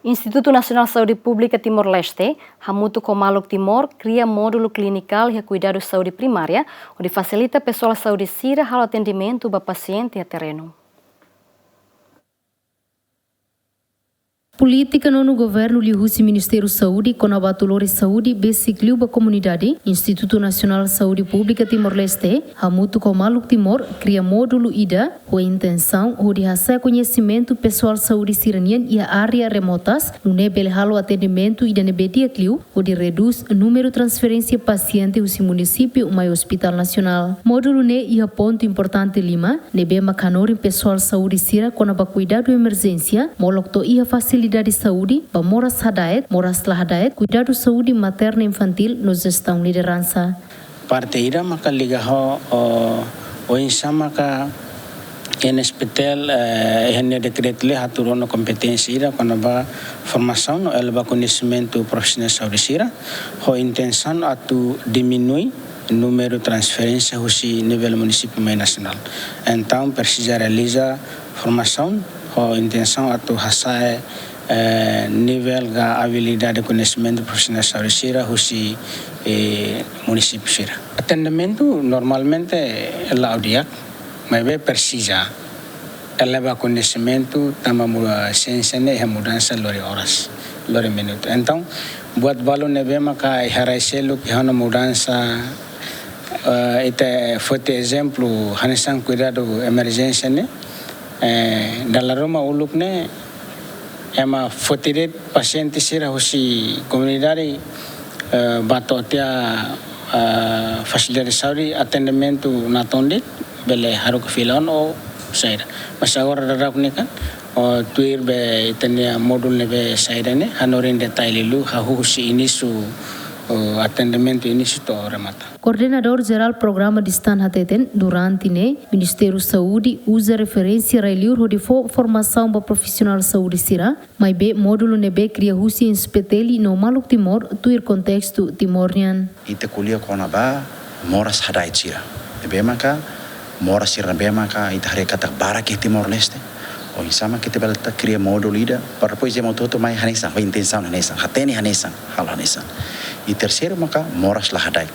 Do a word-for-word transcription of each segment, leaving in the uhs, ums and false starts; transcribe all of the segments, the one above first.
Institutu Nasionál Saúde Públika Timor-Leste, hamutuk ho Maluk Timor, kria módulu klinikál iha kuidadu saúde primária, hodi fasilita pesoál saúde sira halo atendimentu ba pasiente iha terrenu. Polítika nonu governu liuhusi Ministériu Saúde kona-ba atu lori saúde besik liu ba komunidade, Institutu Nasionál Saúde Públika Timor-Leste, hamutuk ho Maluk Timor, kria módulu ida, ho intensaun hodi hasa'e koñesimentu pesoál saúde sira-nian iha área remotas, nune'e bele halo atendimentu ida ne'ebé di'ak liu, hodi redús númeru transferénsia pasiente husi munisípiu mai Hospitál Nasionál. Módulu ne'e iha pontu importante lima, ne'ebé mak hanorin pesoál saúde sira kona-ba kuidadu emerjénsia, molok to'o iha fasilidade saúde, ba moras hada'et, moras la hada'et, kuidadu saúde materna infantíl no jestaun lideransa. Parte ida maka liga ho, o, oinsá maka N S P T L, eh, iha nia dekretu-lei hatudu ona kompeténsia ida kona-ba formasaun no eleva koñesimentu profisionál saúde sira, ho intensaun atu diminui númeru transferénsia husi nivel munisípiu mai nasionál. Entaun, presiza realiza formasaun ho intensaun atu hasa'e, eh, nivel ka abilidade koñesimentu profisionál saúde sira husi, eh, munisípiu sira. Atendimentu normalmente la'o di'ak, maibé presiza eleva koñesimentu tanba mu-, siénsia ne'e iha mudansa lori oras, lori minutu. Entaun, buat balu ne'ebé maka iha rai seluk iha ona mudansa, eh, ita foti ezemplu, hanesan kuidadu emerjénsia ne'e, eh, dala ruma uluk ne'e, ema foti de'it pasiente sira husi komunidade, eh, ba to'o tiha, eh, fasilidade saúde atendimentu natoon de'it, bele haruka fila ona ou saida. Mas agora daudauk ne'e kan, o tuir be ita-nia módulu ne'ebé saida ne'e, hanorin detalle liu, hahú husi inísiu, o atendimentu inísiu to'o remata. Koordenadór Jerál Programa Distan hateten, durante ne'e, Ministériu Saúde uza referénsia rai-li'ur hodi fó formasaun ba profisionál saúde sira, maibé módulu ne'ebé kria husi N S P T L no Maluk Timor tuir kontestu Timor nian. Ita ko'alia kona-ba moras hada'et sira. Ne'ebé maka, moras sira ne'ebé maka, ita haree katak barak iha Timor-Leste. Oinsá mak ita bele atu kria módulu ida, para depois ema hotu-hotu mai hanesan, ho intensaun hanesan, hatene hanesan, halo hanesan. I terseiru maka, moras la hada'et.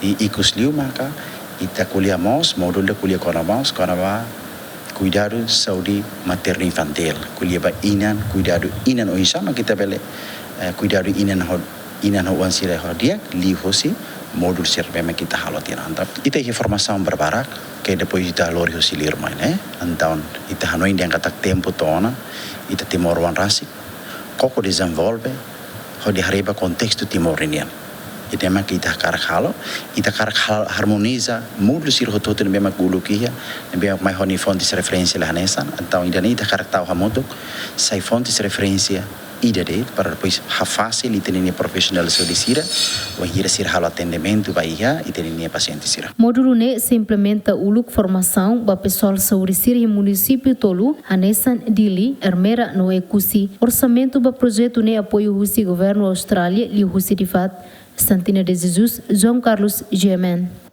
I ikus liu maka, ita ko'alia mós, módulu ida ko'alia kona mós, kona-ba kuidadu saúde maternu infantíl, ko'alia ba inan, kuidadu inan oinsá mak ita bele, eh, kuidadu inan ho, inan ho oan sira ho di'ak, liuhusi módulu sira ne'ebé mak ita halo tiha ona. Entaun, ita iha formasaun barbarak, ke depois ita lori husi liur mai ne'e. Entaun, ita hanoin dehan katak tempu to'o ona, ita timoroan rasik, koko dezenvolve, hodi haree ba kontestu Timor nian. Ida-ne'e mak ita hakarak halo, ita hakarak hal-, harmoniza módulu sira hotu-hotu ne'ebé mak uluk iha, ne'ebé mak mai ho nia fontes referénsia la hanesan. Entaun, ida-ne'e ita hakarak tau hamutuk, sai fontes referénsia ida de'it, para depois hafasil ita-nia profisionál saúde sira, wainhira sira halo atendimentu ba iha ita-nia pasiente sira. Módulu ne'e sei implementa uluk formasaun ba pesoál saúde sira iha munisípiu tolu, hanesan Dili, Ermera no Oekusi. Orsamentu ba projetu ne'e apoiu husi governu Austrália, liuhusi DFAT. Santina de Jesus, João Carlos, G M N.